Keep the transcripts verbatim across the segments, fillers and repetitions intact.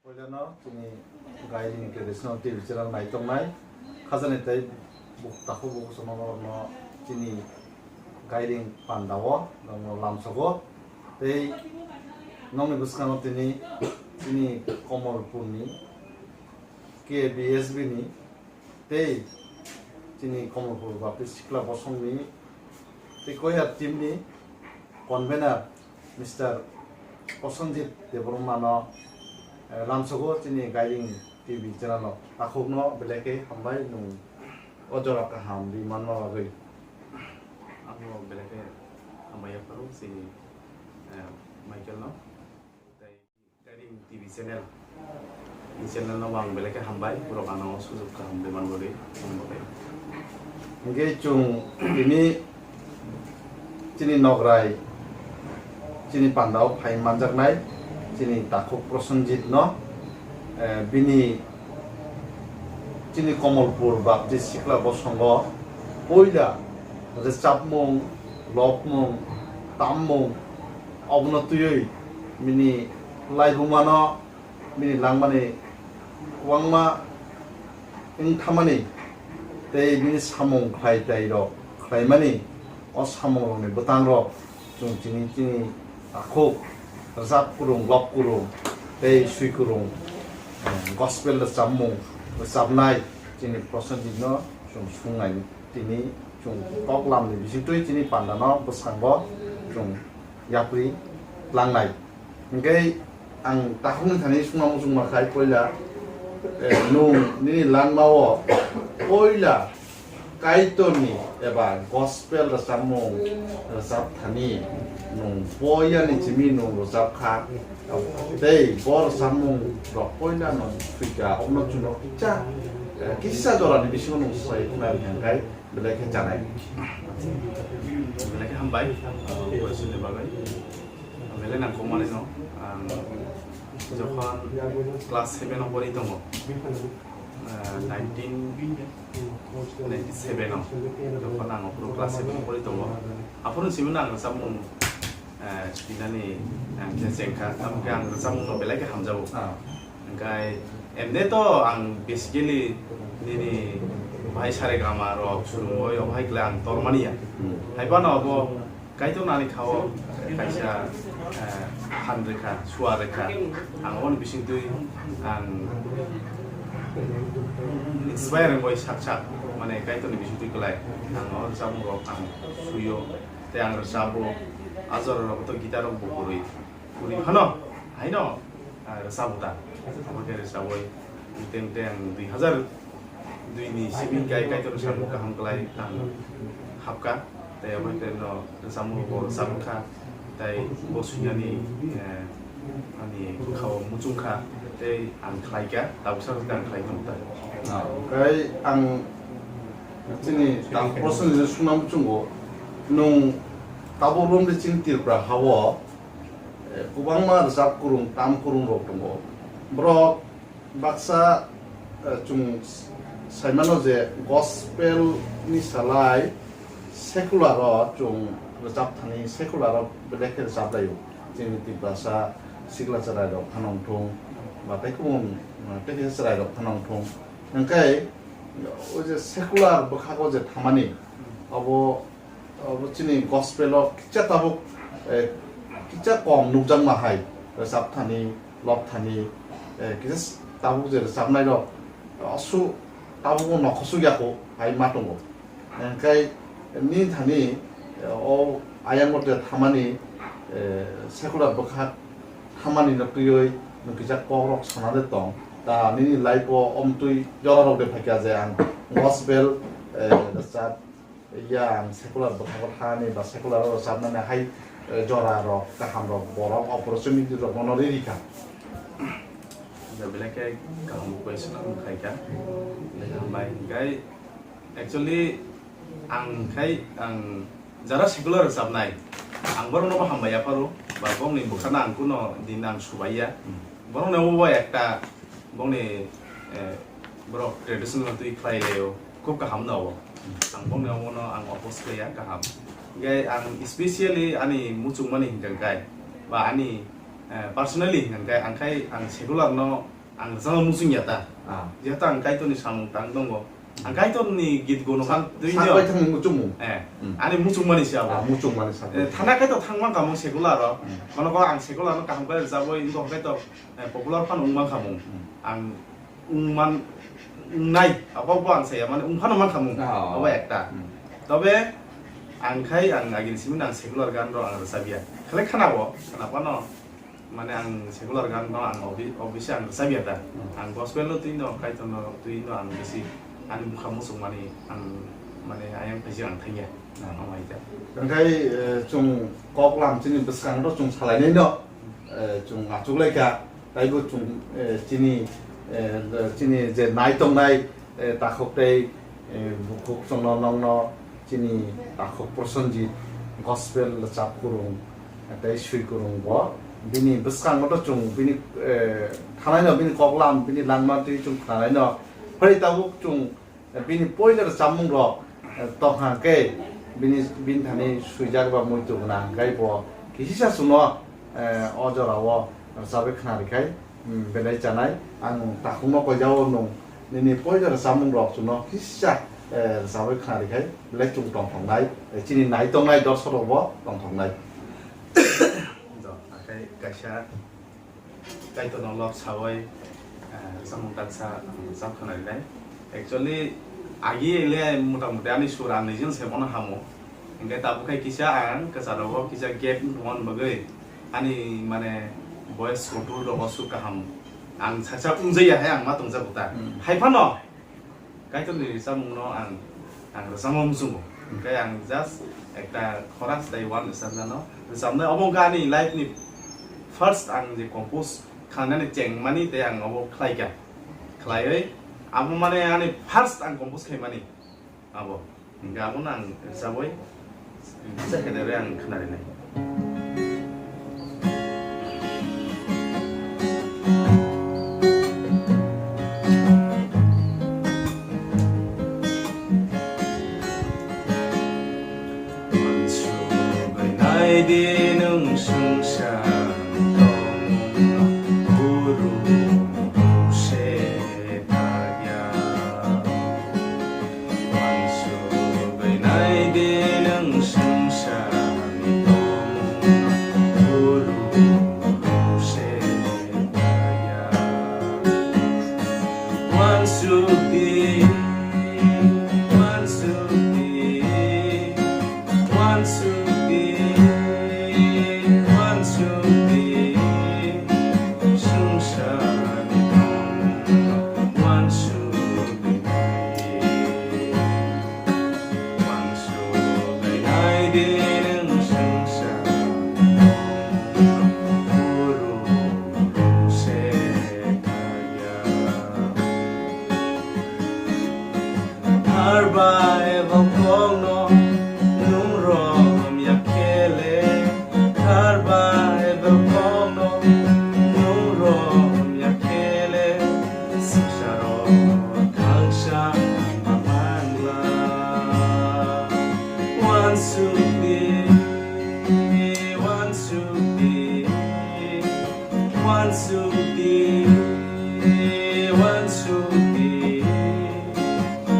Puilano chini Gairing traditional T V channel naitongnai khajani tei buk-, takhuk bukusono norokno chini Gairing pandao norokno lamsogo tei nokni bwskango tini chini Komolpurni K B S B ni tei chini Komolpur Baptist Sikla Bosongni tei Koyar team ni convener Mister Prosenjit Debbarmano, eh, lamsogo chini Gairing T V channel o. Takhukno belai khe hambai nwng o jora kaham ri manma bagwi. Amo belai khe hambai yapharo chini, eh, Michael no. Tei Gairing T V channel. Ni channel no ang belai khe hambai, borok ano sujok kaham de man bagwi, ang bagwi. Hingke chwng tini chini nograi, chini pandao phai manjaknai, chini takhuk Prosenjit no, eh, bini chini Komolpur Baptist Sikla Bosongo puila rwchapmung, lobmung, tammung, obono twiwi bini laibumano bini langmani kwbangma wng thamani tei bini samung khlai tai rok khlaimani o samung rokni bwtang rok chwng chini chini takhuk rwchap kwrwng, lob kwrwng tei swi kwrwng, eh, gospel rwchapmung rwchapnai chini Prosenjit no chwng sungnai tini chwng kok lamni bisingtwi chini panda no bwskango chwng yapri tlangnai. Hingke ang takhukni thani sungma muchungma khai poila, eh, nwng nini langmao poila Kaitorni eba gospel rwchapmung rwchap thani nwng poyani chimi nwng rwchap kha. Tei bo rwchapmung rok poila nwng thwikha, obono chwngno kisa, eh, kisa jorani bisingo nwng sai khna rwkha hingkai belai khe chanai. Belai khe hambai, uh, question ni bagwi. Belai nang kok manwi no, ang jokhon class seven o pori tongo, uh, nineteen ninety-seven o, jokhon ang ophuru class seven o pori tongo, aphuru simi no ang rwchapmung, uh, swinani ang khe chengkha, tamo khe ang rwchapmung no belai khe hamjago. Ah. Hingkai emne to ang basically nini bahai saregrama rok surungoi obo hai khlai ang tormani ya. Hmm. Hai phano obo Kaitor nani khao kaisa, eh, han rwkha, sua rwkha. Ang oboni bisingtwi ang inspire wngwi sak sak, mane Kaitorni bisingtwi kwlai ang o rwchapmung rok ang suio. Tei ang rwchapbo, a jora rok to guitar rok bo kwrwi. Kwrwi phano, haino, ah, rwchapbo ta. Abo khe rwchabwi, tei, tei ang dui hazar dui ni simi kai Kaitor rwchapmung kaham kwlai ang hapkha. Tei abo khe no rwchapmung bo rwchapkha. Tei bo swinani, eh, ani bwkhao muchungkha. Tei ang khlaikha, tabuksa ang khlai tongkha. Ah, okai ang chini tang prosen ni suna muchungo, nwng tabuk romdi chini Tripura hao, eh, kwbangma rwchap kwrwng, tam kwrwng rok tongo. Borok baksa, eh, chwng saimano je gospel ni salai secular o chwng rwchap thani, secular o belai khe rwchap laio. Chini Tiprasa sikla chwrai rok phano wngthung, ba tei kubun, eh, tei kisa chwrai rok phano wngthung. Hingkhe o je secular bwkhago je thamani, abo Obo chini gospel o kisa tabuk, eh, kisa kom nukjakma hai, rwchap thani, lob thani, eh, kisa tabuk je rwchapnai rok, asu tabuk o nokhosuk yako hai ma tongo. Hingkhai nini thani, eh, o ayang o je thamani, eh, secular bwkha thamani no twiwi nwng kisa kok rok sana de tong. Ta nini life o omtwi jora rok de phaikha je ang gospel, eh, rwchap Ya, ang secular bwkhago thani ba secular o rwchapnani hai, eh, jora rok, kaham rok, borok, opportunity rok bono riri kha. Da belai khe kaham question ang khai kha. Belai khe hambai. Hingkhai actually ang khai ang jara secular rwchapnai, ang borokno bo hambai yapharo, ba bongni bwkhano ang kuno din ang subaiya. Hmm. Borokno bo ekta bongni, eh, borok traditional twi khlai laio, khub kaham no. Ang bongni omono ang oppose khlaiya, kaham. Hingkhai ang specially ani muchungmani hingkha khe, ba ani, eh, personally hingkha khe, ang khai ang secular no Ang rwchapna muchung ya ta. Ah. Jehetu ang Kaitorni samung tang tongo. Ang Kaitorni git gono Sa-, khan twi sak no. Bai thangni muchungmung. Eh, Hmm. ani muchung mani se abo. Ah, muchung mani sak Eh, bai. Thana Kaitor thang man kha mung secular ro. Hmm. Kono ko ang secular no kaham khe rwchapwi wngkha Kaitor, eh, popular phano wng man kha mung. Hmm. Ang wng man, wng nai, abo bo ang saya, mane wng phano man kha mung. Ah. Abo ekta. Hmm. Tobe ang khai ang agin simi ang secular gan ro ang rwchapya. Khlai khana bo, khana phano. Mane ang secular gan no ang obi-, obviously ang rwchapya da. Hmm. Ang gospel no twi no, Kaitor no twi no ang bisi ani bwkha muchung mani ang mane ayang paijak ang thangya. Hmm. Ang omo hai da. Hwnkhe, eh, chwng kok lam chini bwskango chwng salainai no, eh, chwng achuk lai kha. Taibo chwng, eh, chini, eh, chini je nai tongnai, eh, takhuk tei, eh, bukhuk chwngno nokno chini takhuk Prosenjit gospel rwchap kwrwng tei swi kwrwng bo bini bwskango to chwng bini, eh, thanaino bini koklam bini langma twi chwng khwnaino phai tabuk chwng bini poila rwchapmung rok, eh, tongkha khe bini, bini thani swijak ba muitu gwnang khe bo kisisa chwngno, eh, o jorao rwchapwi khwnarikhai. Hmm, belai chanai. Ang takhukno koijao nwng nini poila rwchapmung rok chwngno kisa, eh, rwchapwi khwnarikhai belai chwng tongthoknai, eh, chini nai tongnai dorsok rokbo tongthoknai. Do, akhai kaisa Kaitorno lok sawi, eh, rwchapmung taksa ang rwchap khwnarinai. Actually, agi le mota moti ani sur ang nijino se mano hamo. Hingke tabuk khai kisa ang kwcharo o kisa gap wng tongmani bagwi ani mane voice control rok o su kaham ang saksa wngjaya hai ang ma tongjago ta. Hmm. Hai phano Kaitorni rwchapmungno ang, ang rwchapma muchungo. Hingke ang just ekta khorang stai one rwchapnano rwchapnai obo wngkha ani life ni first ang je compose khanani chengmani tei ang obo khlaikha. Khlaiwi abo mane ani first ang compose khaimani. Abo. Hingke abono ang rwchabwi kisa khe rwui ang khwnarinai. Uansugwi nai di nwng swngcharni tongmungno, guru se thangya. Uansugwi nai di nwng swngcharni tongmungno, guru se thangya. Uansuk di, uansuk di, uansuk di, uansuk di, swngcharni tongmungno uansugwi nai di. Uansugwi nai di nwng swngcharni tongmungno, guru se thangya. Thar bai bokongno nwng romya khe le, thar bai bokongno nwng romya khe le, swngcharo thangsa ma mangla. Uansuk di, uansuk di, uansuk di, uansuk di,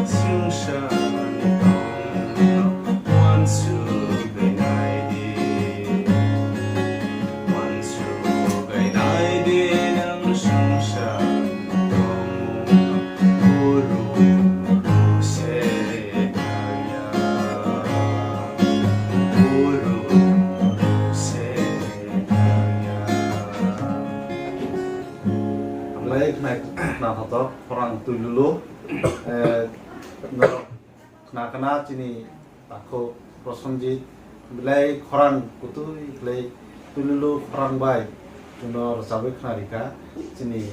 swngcharni tongmungno uansugwi nai di. Uansugwi nai di nwng swngcharni tongmungno, guru se thangya, guru se thangya. Hambai khna-, khna thotok khorang twi lulu, eh, norok khna khna chini takhuk Prosenjit belai khorang kutui belai twi lulu khorang bai chwngno rwchabwi khna rikha chini,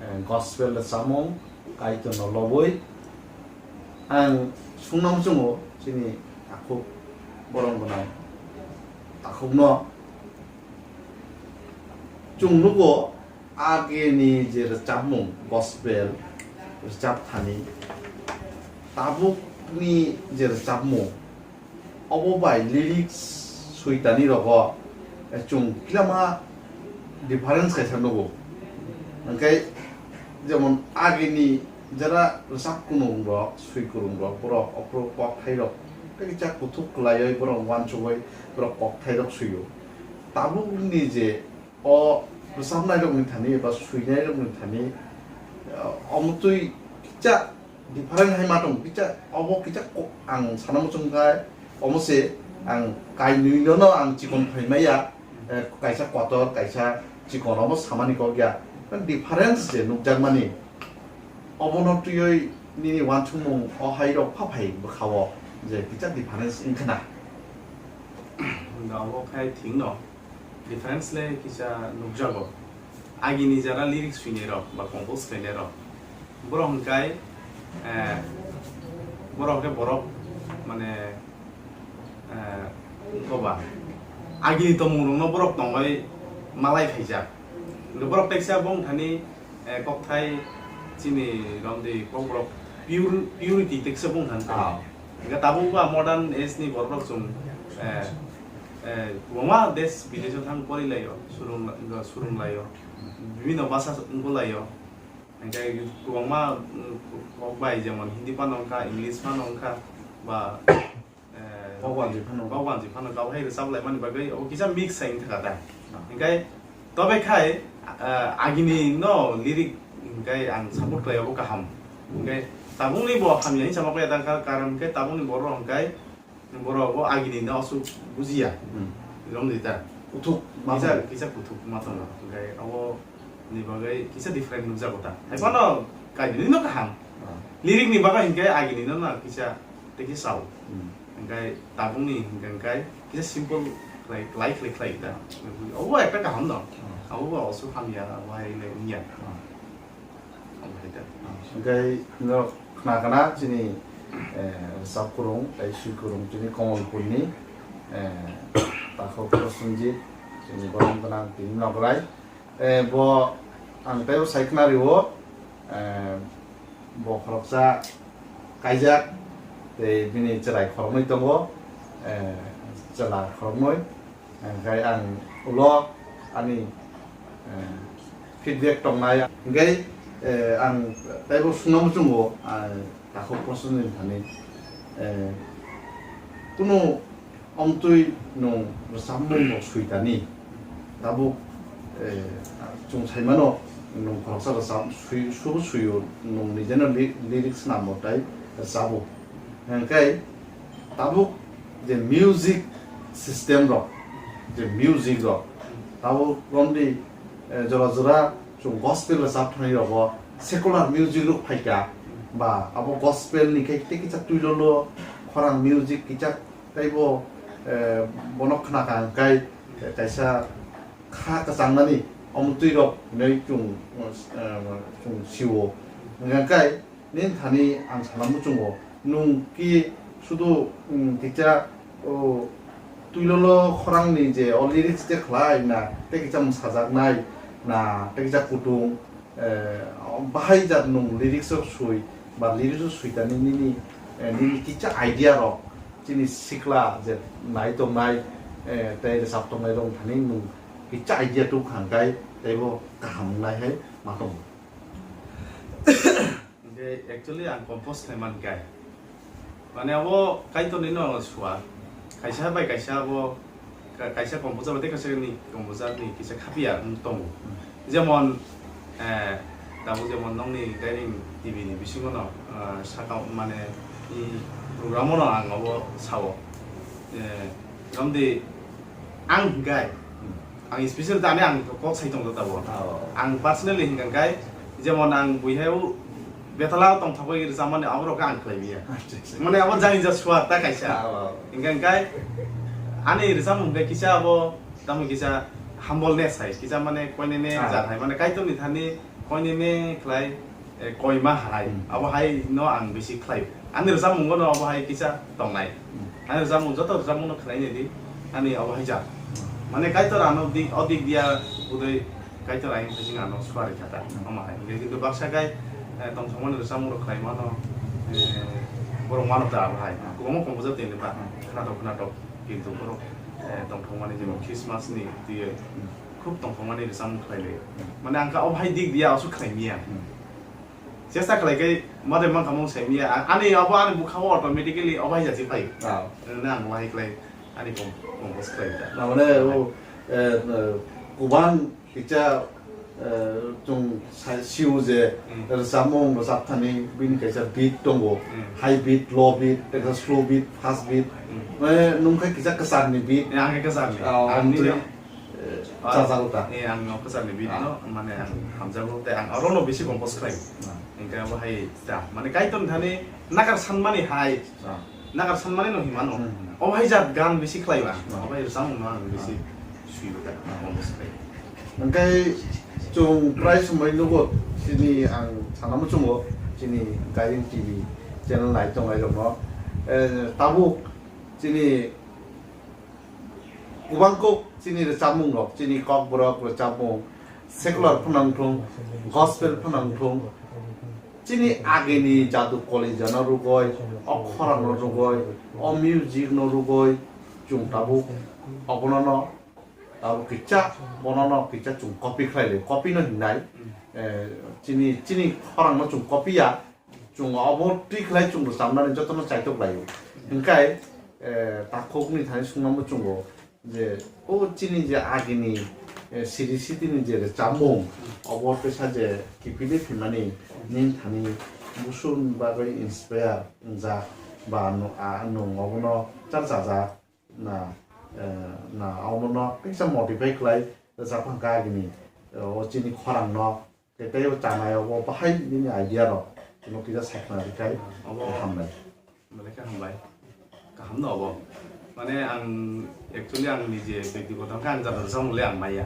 eh, gospel rwchapmung Kaitorno lobwi. Ang sungna muchungo chini takhuk borom gwnang takhukno chwng nugo ageni je rwchapmung gospel rwchap thani tabukni je rwchapmung obo bai lyrics switani rogo chwng kilama difference kaisa nugo. Hwnkhe Jemon agini jara rwchap kunung rok, swi kurung rok, borok ophru kokthai rok tei kisa kuthuk kwlaiwi borok uansugwi borok kokthai rok swio. Tabukni je o rwchapnai rokni thani eba swinai rokni thani, eh, omotwi kisa different hai ma tong, kisa obo kisa ko-, ang sana muchung khai, omo se ang kainwi no ang chikon phaimaya, eh, kaisa kotor, kaisa chikon omo samani kok ya. Difference je nukjakmani, obono twiwi nini uansukmung o hai rok pha phai bwkha o je kisa difference wngkha na. Da obo khai thik no. Difference le kisa nukjago. Agini jara lyrics swinai rok ba compose khlainai rok, borok hwnkhe, eh, borok hwnkhe borok mane, eh, koba agini tongmung rokno borok tongbai malai khaijak. Hwnkhe borok teksa bong thani, eh, kokthai chini romdi kokborok pure, purity teksa bong thani. Ah. Hingke tabuk ba modern age ni borok rok chwng, eh, eh, kwbangma desh bidesh o thang pori lai o, surung, surung lai o, bibhinno bhasha wngbo lai o. Hingke kwbangma, mm, kok bai jemon Hindi phano wngkha, English phano wngkha, ba, eh, Kokwanjwi phano. Kokwanjwi phano kok hai rwchap lai mani bagwi obo kisa mix hai wngkha da. Ah. Hingke Tobe khai, ah, agini no lyric hingkai ang support khlai abo kaham. Hingkai tabukni bo hamya hinwi sama khlai tangkha, karon hingkai tabukni borok hingkai borok bo agini no aswk bujiya. Hmm. Romdi ta. Kuthuk ma Kisa, tongo. Kisa kuthuk ma tongo. Hingkai abo ni bagwi kisa different nukjago ta. Hai phano kainwi no kaham. Ah. Lyric ni bagwi hingkai agini no na kisa tei kisa sao. Hmm. Hingkai tabukni hingka hingkai kisa simple khlai, khlai, khlai, khlai da. Obo ekta kaham no. Hmm. Abo bo oso hamya, abo hai le wngya. Hmm. Obo hai da. Hingkai no khna khna chini, eh, rwchap kurung, tei swi kurung chini Komolpurni, eh, Takhuk Prosenjit, chini borok gwnang tini nograi. Eh, bo ang teibo sai khna rio, eh, bo khoroksa kaijak, tei bini chwrai khoroknwi tongo, eh, chwla khoroknwi. Hingkhe ang ulo ani, eh, feedback tongnai. Hingkhe, eh, ang teibo sungna muchungo, ah, Takhuk Prosenjit ni thani, eh, kunu omtwi nwng rwchapmung bo switani. Tabuk, eh, chwng saimano nwng khoroksa rwchap swi-, subo swio, nwng nijeno li-, lyrics namo tei rwchabo. Hingkhe tabuk je music system rok, je music rok, tabuk romdi, eh, jora jora chwng gospel rwchap thani rogo secular music rok phaikha, ba abo gospel ni khe tei kisa twilolo khorang music kisa teibo, eh, bono khna kha hingkai, eh, kaisa kha kwchangnani omtwi rok hinwi chwng, eh, chwng sio. Hingkhe nini thani ang sana muchungo, nwng ki sudu, mm, kisa, o, twilolo khorangni je o lyrics je khlai na, tei kisa mwsajaknai na, tei kisa kutung, eh, bahai jat nwng lyrics o swi, ba lyrics o swi tani nini, eh, nini kisa idea rok, chini sikla je nai tongnai, eh, tei rwchap tongnai rok thani nwng kisa idea tuk hangkai, teibo kaham wngnai hai ma tongo. Hingke actually ang compose khlai man kai. Mane abo Kaitor ni no sua. Kaisa bai kaisa abo ka-, kaisa composer bai tei kaisa ni composer ni kisa khapia wng tongo. Jemon, eh, tabuk jemon nokni Gairing T V ni bisingo no, eh, saka mane i program o no ang abo sao. Eh, romdi ang hingkai. Ang special tani ang kok sai tong jota bo. Oh. Ang personally hingka kai, jemon ang buihai u betala tong thapoi rwchapmani abo rok ang khlai miya. Acha, acha. Mane abo jani ja suar ta kaisa. Oh. Hingka kai ani rwchapmung khe kisa abo tamo kisa humbleness hai, kisa mane koine ne Ah. ja hai, mane Kaitor ni thani koine ne khlai eh, koima hai, Hmm. abo hai no ang bisi khlai. Ani rwchapmung no abo hai kisa tongnai. Hmm. Ani rwchapmung joto rwchapmung no khlai nai di, ani abo hai jak. Mane Kaitor ano di, o dik dia budai Kaitor ayang phai sing ano suari kata. Hmm. Ama hai. Hingke kintu baksa kai, eh, tongthokmani rwchapmung rok khlai mano, eh, borok mano ta abo hai. Hmm. Kwbangma composer tini ba, Hmm. khnatok khnatok, kintu borok, eh, tongthokmani jemon Christmas ni twiwi Hmm. khub tongthokmani rwchapmung khlai lai. Hmm. Mane ang kha abo hai dik dia aswk khlai miya. Hmm. Chesta khlai khe madai mankha mung saimiya. Ani abo ani bukha o automatically obai jaji phai. Ah. Nang wahai khlai ani kom-, compose khlai ta. Na mane o, eh, eh, kubang kisa, eh, chung sai siu je Hmm. rwchapmung rwchapthani bini kaisa beat tongo. Hmm. High beat, low beat, tei slow beat, fast beat. Hmm. Mane nung khe kisa kwchangni beat. Ya, ang khe kwchangni. Ah, Ang amtwi, nino- eh, Ah, chajak ta. Eh, ang no kwchangni beat Ah. no, mane ang hamjago tei ang oro no bisi compose khlai. Ah. Hingke abo hai ta, mane Kaitor thani nakar sanmani hai. Ah. Nakar sanmani no himano. Hmm. O hai jat gan bisi khlai ba. Ah. O hai rwchapmung no ang bisi Ah. sui ba ta, Ah. compose khlai. Hingke chung prai somoi nugo chini ang sana muchungo chini Gairing T V channel nai tongnai rokno. Eh, tabuk chini Kubang kok chini rwchapmung rok, chini kokborok rwchapmung, secular phano wngthung, gospel phano wngthung, chini agini jadu kolija no rwgwi, o khorang no rwgwi, o music no rwgwi, chung tabuk obono no tabuk kisa, bono no kisa chung copy khlai le, copy no hinai, eh, chini, chini khorang no chung copy ya, Chwng obo twi khlai chwng rwchapnani jotono chaitok laio. Hwnkhe, eh, takhukni thani swngnamo chwngo je, o chini je agini, eh, siri sitini je rwchapmung, obo teisa je kiphilwi phimani nini thani busun bagwi inspire wngjak ba nw-, a, nwng obono charchajak na, eh, na obono teisa modify khlai rwchapkha agini, eh, o chini khorangno. Tei tei o chanai obo bahai nini idea rok chwngno kisa sakhna rwkhai Obo hambai. Belai khe hambai. Kaham no obo. Mane ang actually ang nije bektigoto khe ang jador samung le ang maya.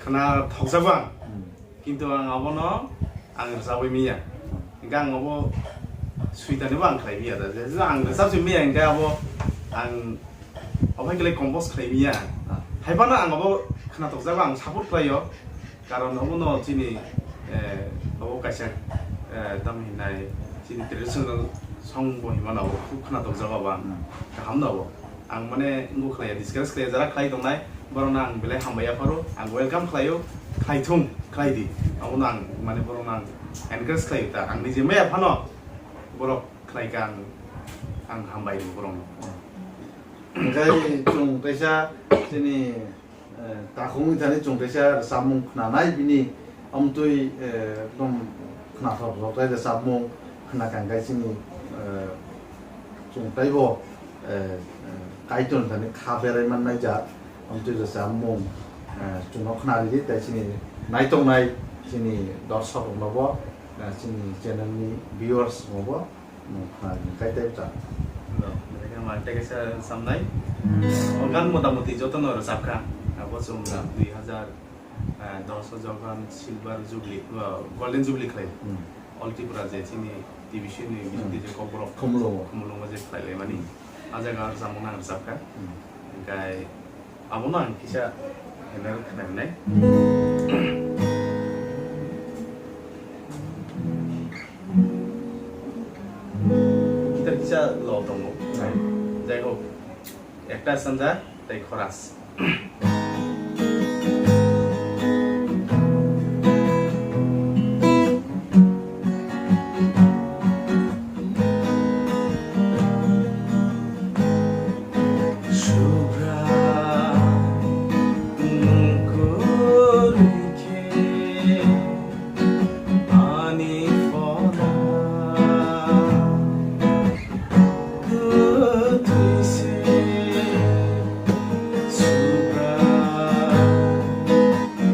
Khna thokjago ang. Hmm. Kintu ang abono ang rwchapwi maya. Hingke ang obo suitani bo ang khlai maya da. Je ang rwchap se maya hingke abo ang obo hai khe compose khlai maya. Ah. Hai phano ang obo khna thokjago ang support khlaio. Karon obono chini, eh, obo kaisa, eh, tamo hinai chini traditional song bo hinmano obo khub khna tokjago ang. Hmm. Kaham no obo. Ang mane wngkha khlaiya, discuss khlaiya, jara khlai tongnai, borokno ang belai hambai yapharo, ang welcome khlaio, khlaithung, khlai di. Abono ang mane borokno ang encourage khlaio ta. Ang nije maya phano borok khlaikha ang, ang hambai rw borokno. Hingke chwng kaisa chini Eh, takhukni thani chwng kaisa rwchapmung khnanai bini amtwi, eh, ekdom khnathok rok tei rwchapmung khna kang kai chini, eh, chwng teibo, eh, eh, Kaitorni thani kha berai mannai jat amtwi rwchapmung, eh, chwngno khna ridi tei chini naitongnai chini dorsok rokno bo, eh, chini channel ni viewers rokno bo Nwng khnani kaitai bwsa. No, belai khe ma tei kaisa samnai. O gan motamoti jotono rwchapkha. Abo chwng dui hazar dos o jokhon Silver Jubilee, o, Golden Jubilee khlai. Hmm. All Tripura je chini T V C ni Hmm. bisingtwi je kokborok Khumulwngo. Khumulwngo je khlailaimani. Hmm. A jaga o rwchapmung nang rwchapkha. Hmm. Hingkhai Abono ang kisa final khnanai. Guitar kisa low tongo. Jai hok, ekta sanja tei chorus. Subra nungkuri khe ani phona kwtwi se. Subra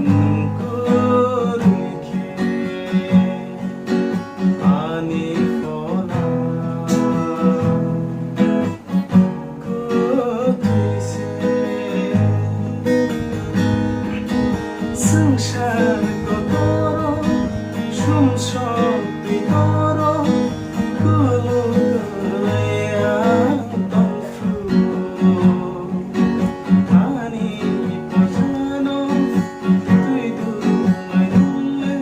nungkuri khe ani phona kwtwi se. Swngchar kotoro sumsok twi toro kuluk ya tongphuru. Ani pojano twi dum mai dum le.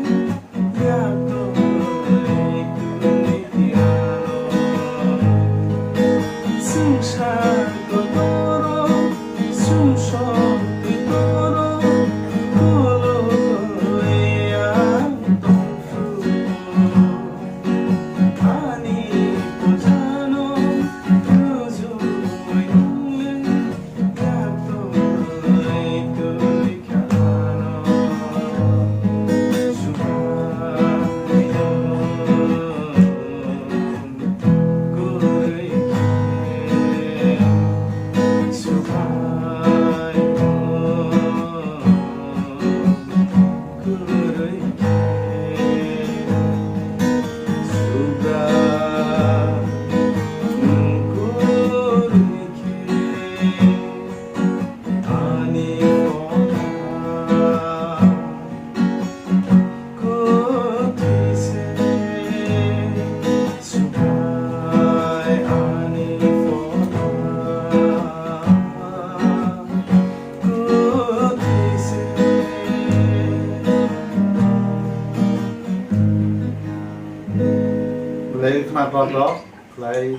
Tei khna kotok khlai,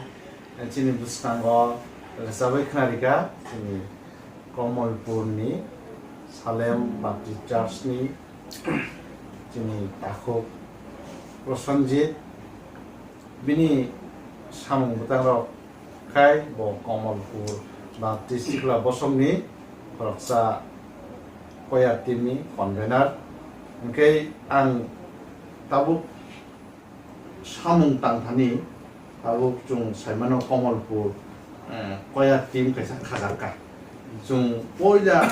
eh, chini bwskango rwchabwi khna rikha chini Komolpurni Salem Baptist Churchni chini takhuk Prosenjit, bini samung bwtangrok khai bo Komolpur Baptist Sikla Bosongni khoroksa choir teamni convener. Hwnkhe ang tabuk samung tangthani tabuk chwng saimano Komolpur, eh, choir team kaisa khajakka. Chwng poila,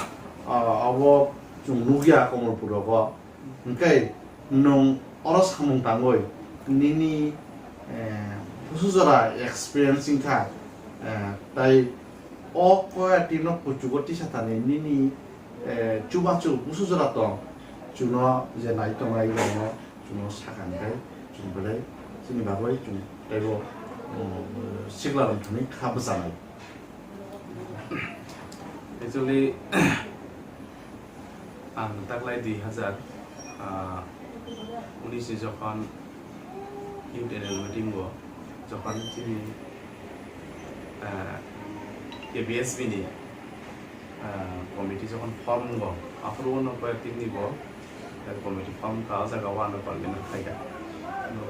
ah, abo chwng nukya Komolpur rogo. Hwnkhe nwng oro samung tangwi nini, eh, busu jora experience wngkha, eh, tai o choir teamno kuchugo tisa thani nini, eh, chubachu busu jora tong, chwngno je nai tongnai rokno chwngno sakha hwnkhe chwng belai chini bagwi chwng teibo, um, sikla rok thani kha bwchanai. Actually, ang taklai dui hazar, ah, unis ni jokhon youth annual meeting o jokhon chini, ah, K B S B ni, ah, committee jokhon form wngo, aphuru uno koi tini bo, eh, committee form kha, o jaga o ano convener khlai kha,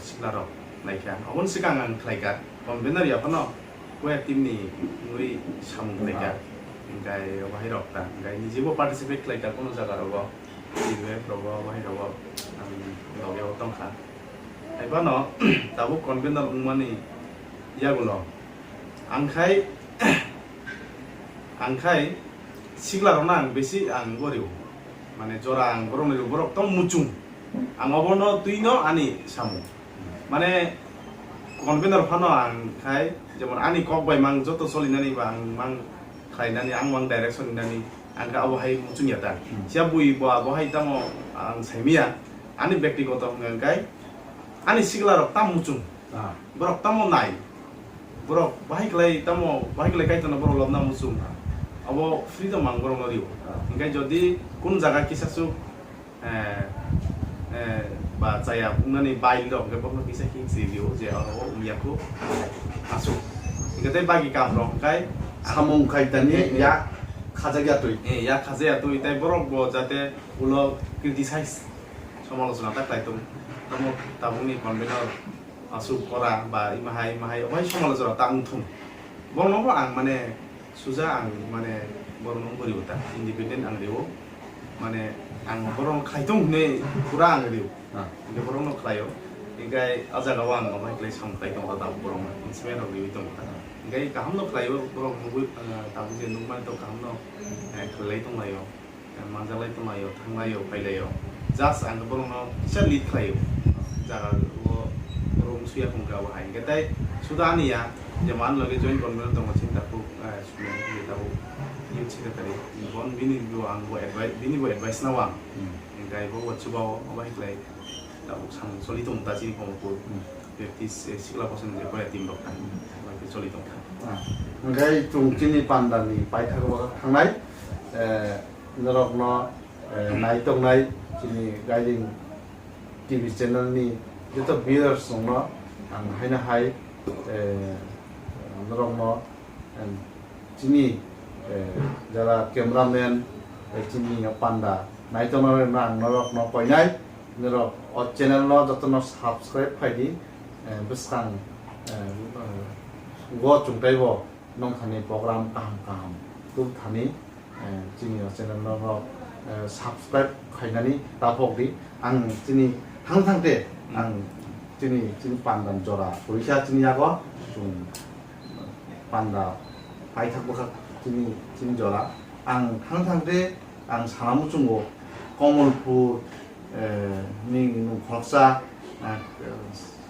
sikla rok nai kha, aboni swkang ang khlai kha convener ya phano. Choir team ni wngwi samung khlai kha, hwnkhe bahai rok ta, hwnkhe niji bo participate khlai kha, kuno jaga rogo, T V F rogo, bahai rogo, ang loge o tong kha. Hai phano tabuk convener wngmani yagulo ang khai, ang khai sikla rokno ang besi ang bo rio, mane jora ang borok ni rio, borok tong muchung, ang obono twi no ani samung. Mane convener phano ang khai, jemon ani kok bai mang joto solinani ba ang mang khlainani, ang mang direction rinani, ang khe abo hai muchung ya ta. Hmm. Siya bui bo abo hai tamo ang saimiya, ani bektigoto hwnka hwnkhe ani sikla rok tam muchung. Ah. Borok tamo nai, borok bahai khlai tamo, bahai khlai kaitorno borok lobna muchung. Ah. Abo freedom ang borokno rio. Ah. Hwnkhe jodi kun jaga kisa suk eh, eh, ba chaya wngnani bai rok hwnkhe bono kisa hik si rio je oro wngya khu aswk. Hwnkhe tei bagi kam rok hwnkhe samung khai tani, eh, eh, ya khajak ya twi. Eh, ya khajak ya twi, tei borok bo jate ulo criticize, somalochona ta khlai tong. Tamo tabukni convener aswk kora ba ima hai, ima hai, obo hai somalochona ta wng thung. Bono bo ang mane suja ang mane borokno wng rio ta, independent ang rio, mane ang borokno khlai tong hwnwi pura ang rio. Ah. Hwnkhe borokno khlaio. Hwnkhe o jaga o ang omo hai khlai samung khlai tongo ta, borokno inspire rok riwi tongo ta. Hwnkhe kaham no khlaio, borok nugwi, ah, tabuk je nukmani to kaham no, eh, khlai tonglaio. Manjalai tonglaio, thanglaio, phailaio. Just ang borokno kisa lead khlaio. Jaga o room suya khungka bo hai. Hwnkhe tei suda ani ya, jemon ani loge join convener tongo, chini takhuk, eh, student, chini takhuk youth secretary. Bon bini bo ang bo advice, bini bo advice nao ang. Hmm. Hwnkhe bo bo chuba o, obo hai khlai tabuk samung choli tongo ta chini Komolpur. Hmm. Baptist, eh, sikla bosong je choir team rok thang. Hmm. Obo hai khe choli tongkha. Ah. Hwnkhe chwng chini pandani paithak o thangnai, eh, norokno, eh, nai tongnai chini Guiding T V channel ni joto viewers rokno ang haino hai, eh, norokno, em, chini, eh, jara cameraman, eh, chini panda nai tongnai rokno ang norokno koinai, norok o channel no jotono subscribe khai di, eh, bwskang, eh, eh, go chwng teibo nongthani program kaham kaham tubthani. Eh, chini o channel no, no, eh, subscribe khainani tapok di. Ang chini thang thang te, hmm, ang chini, chini pandan jora, puisa chini yago, chwng panda paithak bwkhak chini, chini jora. Ang thang thang te, ang sana muchungo, Komolpur, eh, ni nung khoroksa, eh,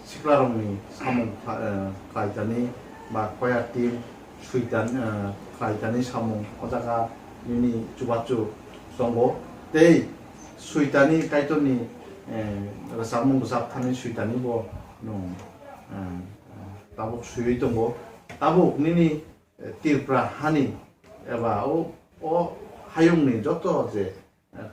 sikla rokni samung kha-, eh, khlaitani ba choir team, Suitan, eh, khlaitani samung o jaga nini chubachu tongo. Tei suitani Kaitorni, eh, rwchapmung rwchap thani suitani bo nwng, eh, tabuk suiwi tongo. Tabuk nini, eh, Tripura hani eba o, o hayungni joto je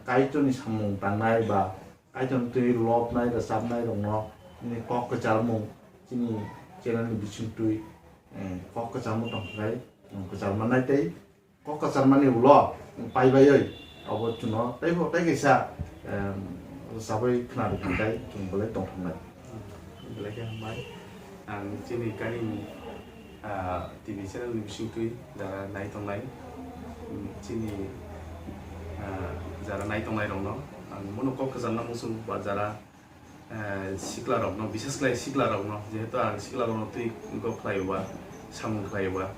Kaitorni samung tangnai ba Kaitorni twi lobnai rwchapnai rokno nini kok kwcharmung chini channel ni bisingtwi, eh, kok kwchangma tongkha khai, kwchar mannai tei kok kwchar mani ulo pai baiwi abo chwngno teibo tei kaisa, em, rwchabwi khna rwkha khai chwng belai tongthoknai. Belai khe hambai. Ang chini kani, ah, T V channel ni bisingtwi jara nai tongnai, mm, chini, ah, jara nai tongnai rokno ang bono kok kwcharna muchung ba jara, eh, sikla rokno, bises khlai sikla rokno, jehetu ang sikla rokno twi go khlai ba, samung khlai ba,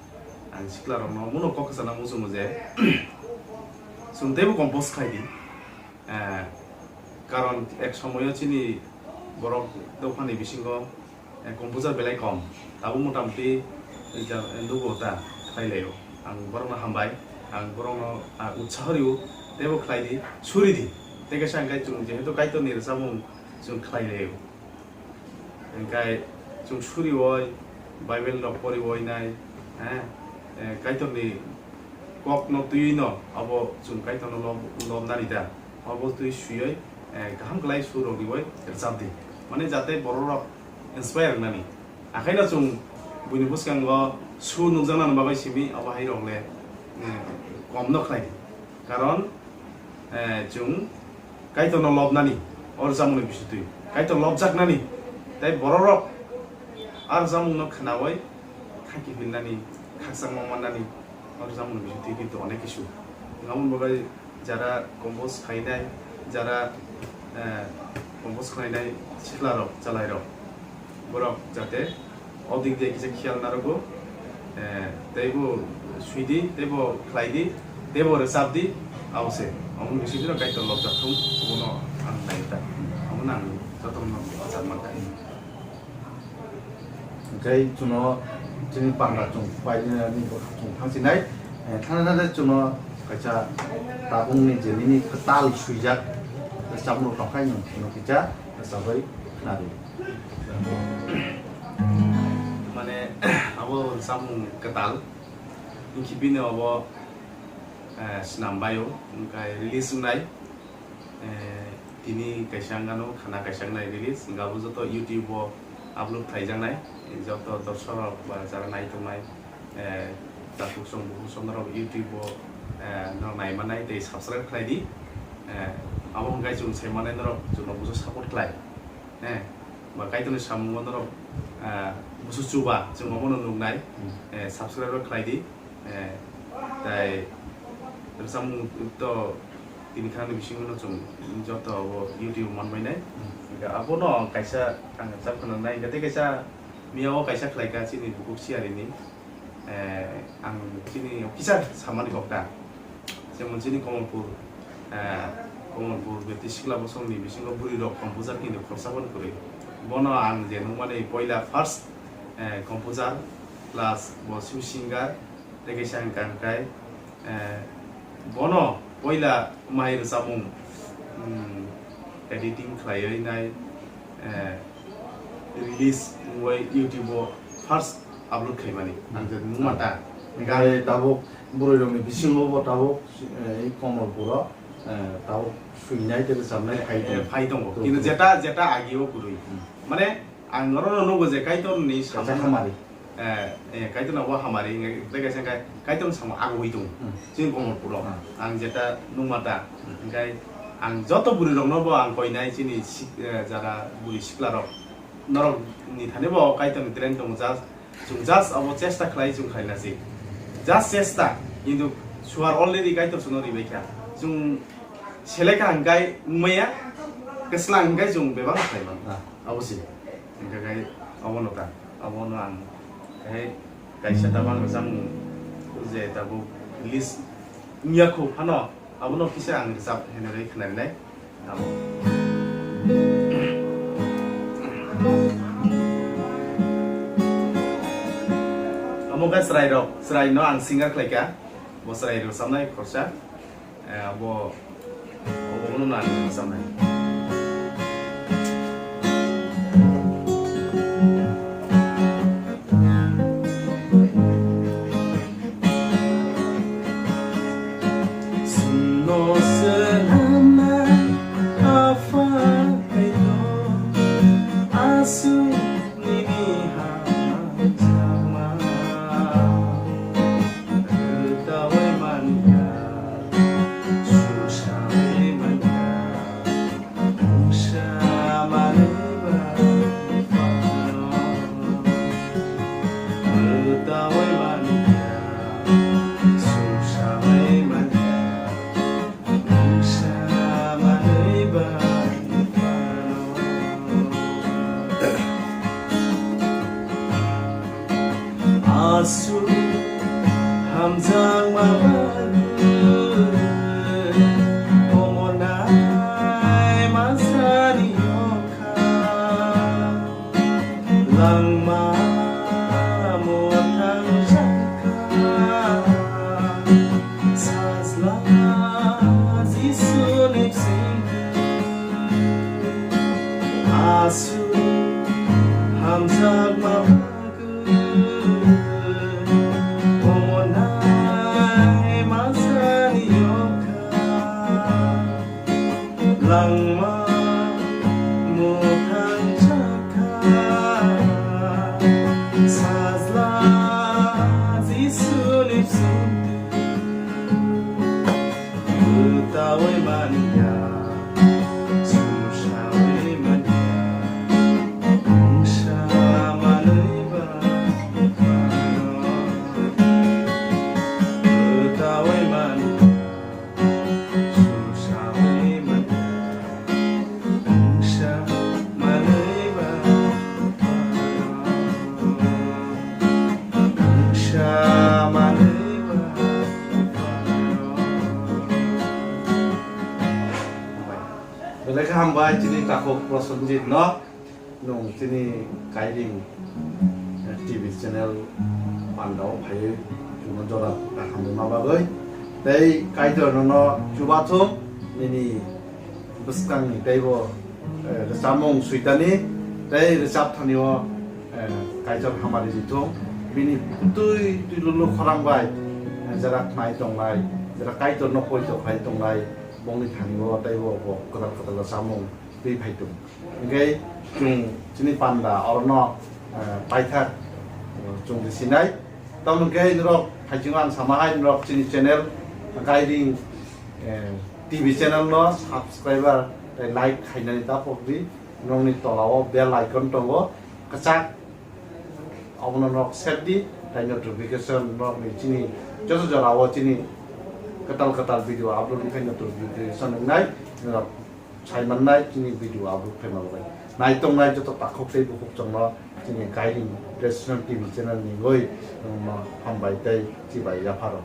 ang sikla rokno bono kok kwcharna muchungo je chwng teibo compose khlai di. Eh, karon ek somoyo chini borok dophani bisingo, eh, composer belai kom. Tabuk motamuti ja-, nugo ta khlai laio. Ang borokno hambai, ang borokno, ah, utsaho rio, teibo khlai di, suri di. Tei kaisa hwnkhe chwng jehetu Kaitorni rwchapmung chwng khlai laio. Hwnkhe chwng surioi, Bible rok porioi nai, eh, eh, Kaitorni kokno twiwi no abo chwng Kaitorno lob-, lobnani da. Abo twi swiwi, eh, kaham khlai sur rok riwi rwchap di. Mane jate borok rok inspire wngnani. Akhaino chwng buini bwskango sur nukjaknani bagwi simi abo hai rok le, eh, kom no khlai di. Karon, eh, chwng Kaitorno lobnani, o rwchapmungni bisingtwi. Kaitor lobjaknani, tei bororok a rwchapmungno khnaui thangki himnani, khakchangma mannani, o rwchapmungni bisingtwi kintu onek kisu. Aboni bagwi jara compose khainai, jara, eh, compose khlainai siklarok, chalairok, borok jate o dik de kisa khiyal narogo, eh, teibo swidi, teibo khlaidi, teibo rwchapdi, abo se. Omo bisingtwi no Kaitor lobjak thung, obono ang nai ta. Omono ang jotono achar mankha. Hwnkhe chwngno chini panda chwng painani chwng thangsinai, eh, thangna thangna chwngno kaisa tabukni je nini kwtal swijak chamung tongkha, nwng chwngno kisa chabai khnadi. Mane, abo chamung kwtal, wngkhe bini obo, eh, swnam baio, wngkha release wngnai. Eh, tini kaisa wngano khana kaisa wngnai release, wngkha abo joto YouTube o upload khlaijaknai, joto dorsok rok ba jara nai tongnai, eh, takhuk song bukhuk song norok YouTube o, eh, norok nai mannai tei subscribe khlai di. Eh, abo hwnkhe chwng sai mannai norok chwngno bujo support khlai. Eh, ba Kaitorni samungo norok, eh, buso chuba chwng omono nuknai, eh, subscribe rok khlai di. Eh, tai rwchapmung to tini khani bisingo no chwng joto abo YouTube manbainai. Hwnkhe abono kaisa ang rwchap khwnangnai, hwnkhe tei kaisa miya o kaisa khlaikha chini bukhuk siyarini. Eh, ang chini kisa samani kok ta. Jemon chini Komolpur, eh, Komolpur Baptist Sikla Bosongni bisingo bwrwi rok composer kintu khorsa phano kwrwi. Bono ang je nukmani poila first, eh, composer plus bo singer tei kaisa ang kan kai, eh, bono poila mai rwchapmung, mm, editing khlaiwi nai, eh, release wngwi YouTube o first upload khaimani. Ang je nukma ta. Hwnkhe tabuk bwrwi rokni bisingo bo tabuk, eh, Komolpuro, eh, tabuk swinai tei rwchapnai phai tongo. Phai tongo. Kintu jeta, jeta agi o kwrwi. Hmm. Mane ang norokno nugo je Kaitorni kaisa samung hamari. Eh, eh, Kaitorno bo hamari wngkha, tei kaisa wngkha Kaitorni samung agoi tongo. Hmm. Chini Komolpuro. Hmm. Ang jeta nukma ta. Hmm. Hwnkhe ang joto bwrwi rokno bo ang koinai chini sik-, eh, jara bwrwi sikla rok. Norok ni thani bo Kaitorni talent tongo, just, chwng just abo chesta khlai chwng khaina se. Just chesta, kintu suar already Kaitor chwngno ribai kha. Chwng selekha hwnkhe wngmaya, kwslang hwnkhe chwng bebak khlai mano. Ah. Abo se. Hwnkhe khai abo no ta, abo no ang khai kaisa tabang rwchapmung je tabuk release wngya khu phano. Abono kisa ang rwchap hinwi khwnanai. Amo. Amo khe chwrairok, chwraino ang singer khlaikha. Bo chwrai rwchapnai khorsa. Eh, abo, abo bono nang rwchapnai. Chwngno swnamnai Apha Kaitor, aswk nini Asu hamjakma bagwi omonai masani yokha langma muthang chakha sajla Jisuni bwswng. Bwtawi manya, susawi manya, wngsa manwi ba, bwtawi manya, susawi manya, wngsa manwi ba, wngsa manwi ba. Belai khe hambai chini takhuk Prosenjit no, nwng chini Kairing, eh, T V channel pandao phaiwi chwngno jora kaham rwna bagwi. Tei Kaitor nono chubathung nini bwskangni teibo, eh, rwchapmung switani tei rwchapthani o, eh, Kaitor hamari rithung. Bini twi twi lulu khorang bai, eh, jera khnai tongnai, jera Kaitorno poito khlai tongnai, bongni thani o teibo bo kwtal kwtal rwchapmung twi phai tongo. Hingke chwng chini panda orono, eh, paithak, eh, chwng risinai. Tamoni khe norok phaichingo ang sama hai norok chini channel Kairing, eh, T V channel no subscriber tei like khainani ta pokdi. Norokni tola o bell icon tongo. Kwchak Abono norok share di, tei notification norokni chini joto jorao chini kwtal kwtal video upload wngkhe notification wngnai, norok sai mannai chini video upload khaima bagwi. Naitongnai joto takhuk tei bukhuk chwngno chini Kairing Traditional T V channel ni wngwi, um, hambai tei chibai yapharo.